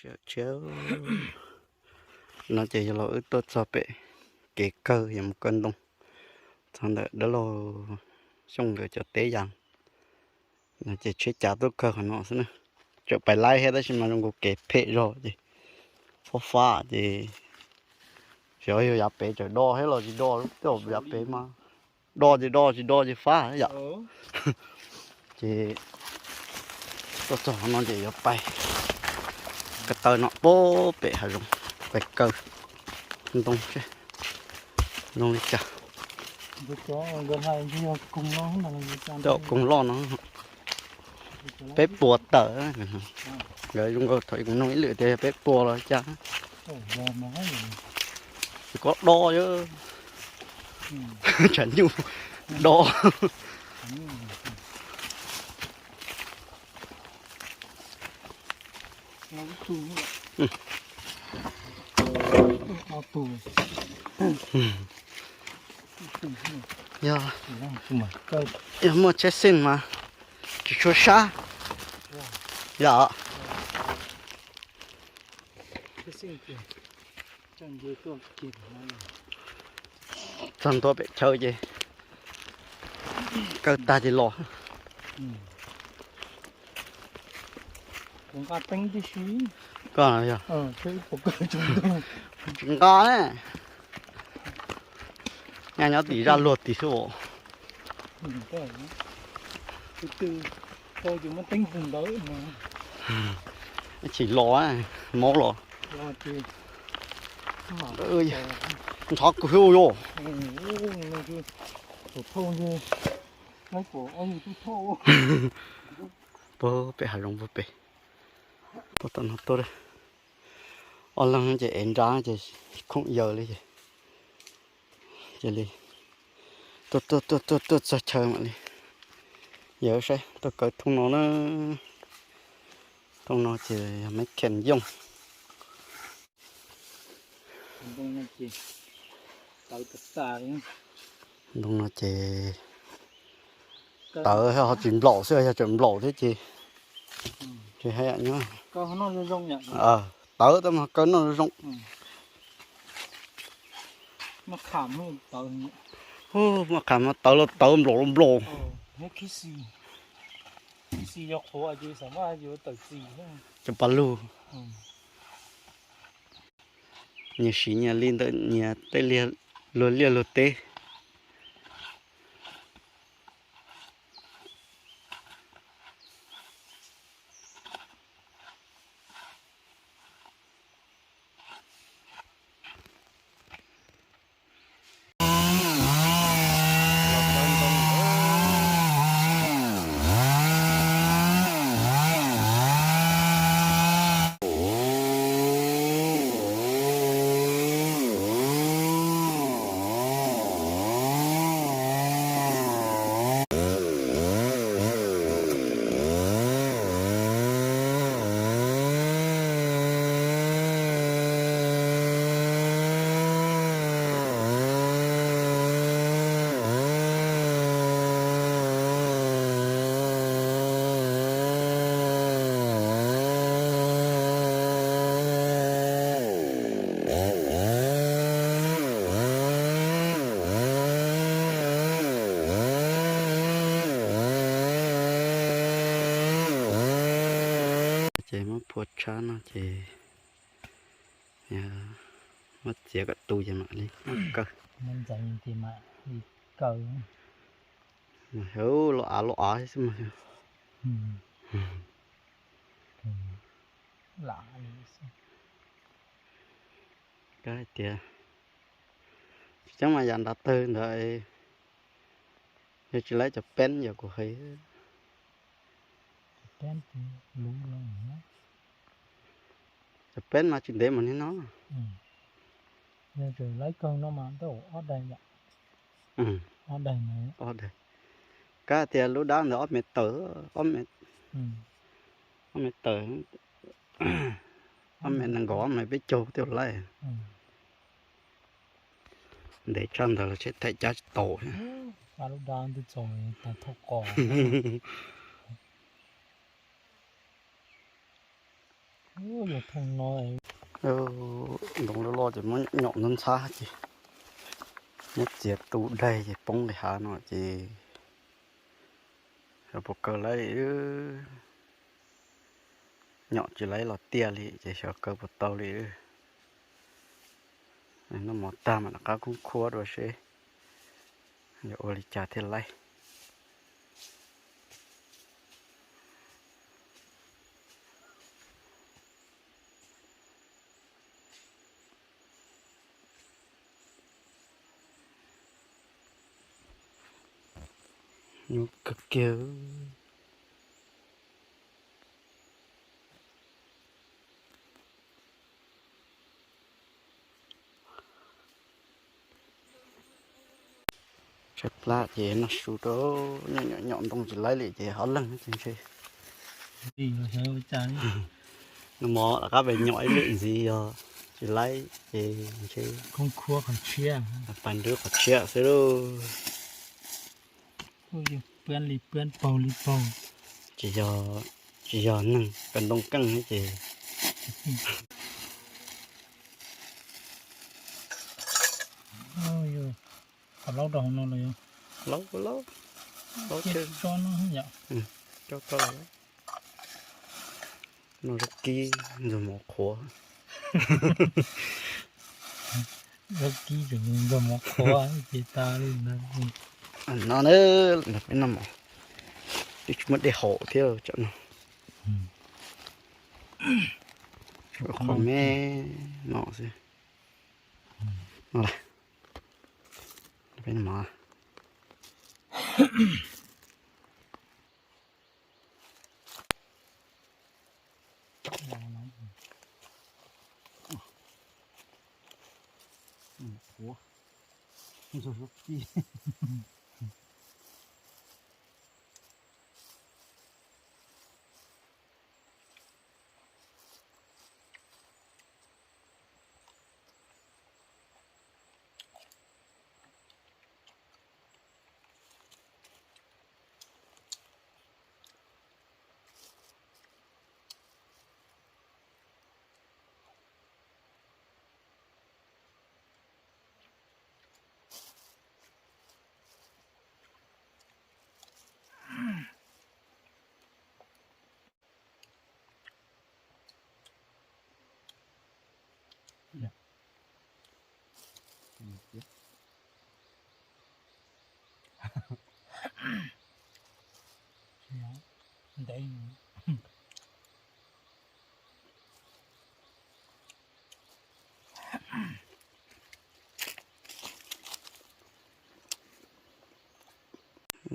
Tshiab no ces yog los wb tuaj txog pem kev kawg yuav mus kaw ntoo, txog ntawm dab laug Xyooj nkawd cov teb yas no ces tsheb cav tuaj kawg qhov no xwb na. Tseem pais laib thiab tab sis mas zoo nkaus kev phem zog ces fab fab ces xyov yog yav pem tseem do thiab los tsis do, tej yav pem mas do ces do tsis do ces fab yom. Ces tuaj txog qhov no ces yuav pais ko taw no pem hav zoov, pais kaw ntoo seb zoo li cas. Cov koog loj no peb puas tawm, nkawd zoo nkaus thaum kuv nug ib lwm tias yog peb puas los cas. Tsis, koj do, tshav nyuj do. Yog, yog muaj tsheb xeej mas tsis tshua sab. Yog. Txog ntua pem chaw ces kaw tag ces los. Koj yog tsis nqa ne, nyob nyob tim zaj luag tim xwb os. Tsis los, mob los. Ntxhov kawg yus. Puag pem hav zoov puag pem. Tuaj tom no tuaj, ob leeg ces ev nrab ces khoom yaws li ces, cia li tuaj tuaj tuaj tuaj tuaj txog chaw mam li yaws saib tuaj kaw thooj no na. Thooj no ces yog meb khees yooj. Ntoo no ces tawv ho tsis nplaum xwb, yog tseem nplaum thiab ces tsis hais nyob. Tawv tab mas kaw noj zoo. Hu, mas qham mas tawv los tawv nplaum los nplaum. Cov pas lug. Nyias siv nyias li ntawm nyias tej liaj, luag liaj luag teb. Ces muab phua tshab no ces muab txiav kom tu ces mam li kaw. Ntxeev ces mam li kaw. Loj av loj av xwb mas. Lam li xwb. Kab hais tias tsis tseeb mas yam nrad tawg ntawd yog tsis laib cov peeb yog kuv hais. Cov peeb mas tsis ntev mas niag no. Yog tseem laib kawg no mas tej zaum ob daim yom. Ob daim. Kab tias lub dab ntawd ob mev tawm, ob mev, ob mev tawm, ob mev nees nkaum ob mev peb caug twb laib. Ntev tshaj ntawd los tsheb thaij cab tsis tau. Lub dab ntawd txaus tas thauj qos. Ntoo loj loj ces muab nyom ntxhab ntxhab ces muab txiav tu daig ces poob li hav no ces xyov puas kaw laib li. Nyom tsis laib los tiaj li ces xyov kaw puas tau li. Noj mov tag mam rov qab khoob khuab dua seb yuav ua li cas thiaj laib. Nyuaj kawg kiag. Tshaib plab ces noj su rau, nyom nyom ntoo tsis laib li ces ho leeg ces ntshe. Noj mov rov qab pem nyom ib lwm ntxiv yog tsis laib ces ntshe pas nrub qhov tshiab xwb lauj. Tsis yog, tsis yog neeg, pas ntoo keej ces. Laub rau hauv no los yog? Laub, laub, laub. Coj koj los, noj zaub kib ntxuag mov qhuav. Zaub kib ntxuag mov qhuav ces tas li ntawd. No na, peb noj mov, twb tsis muaj dej haus thiab tsam no. Qhov me no xwb. No las, peb noj mov.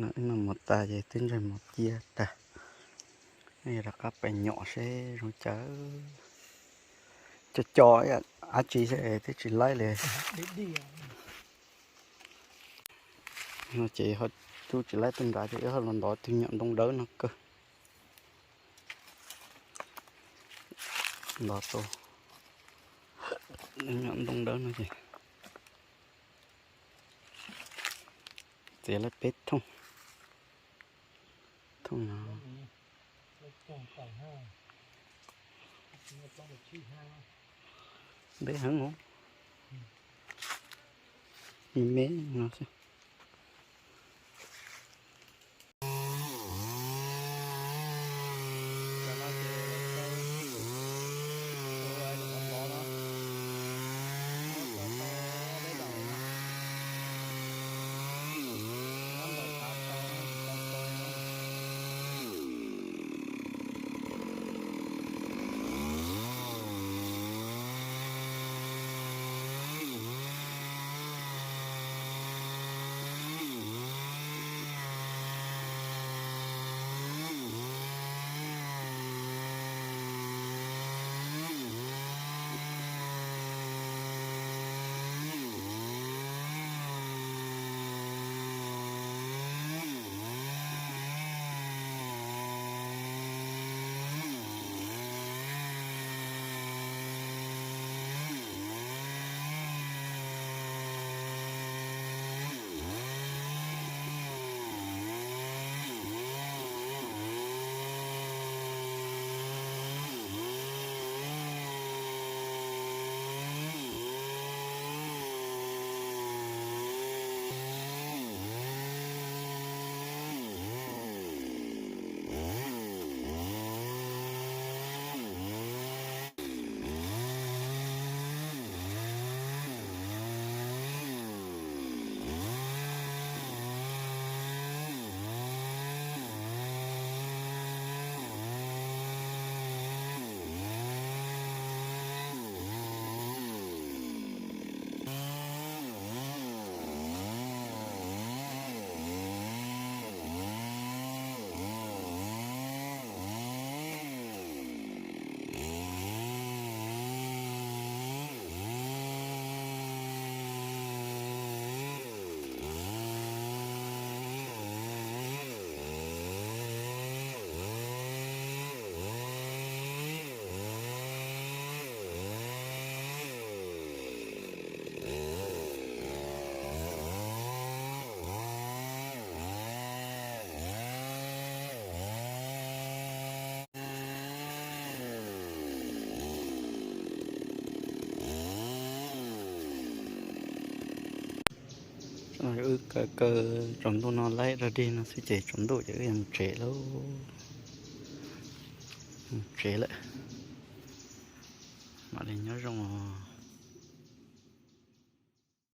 Noj mov tas ces twb ntseg mov cia tag. Rov qab pem nyom seb zoo cas. Co co dab tsi twb tsis laib li. No ces ho cub tsis laib tej nrad ces wb ho los ntov tus nyom ntoo dawb no kawg. Ntov tau nyom ntoo dawb no ces txiav lawm peb thooj. Thooj no ntev heev os. Me me no xwb. Wb kaw kaw tsaus ntuj no laib rag dig no xwb ces tsaus ntuj ces wb yuav mus tsev lauj. Mus tsev lawm. Mam li nyob zoo os.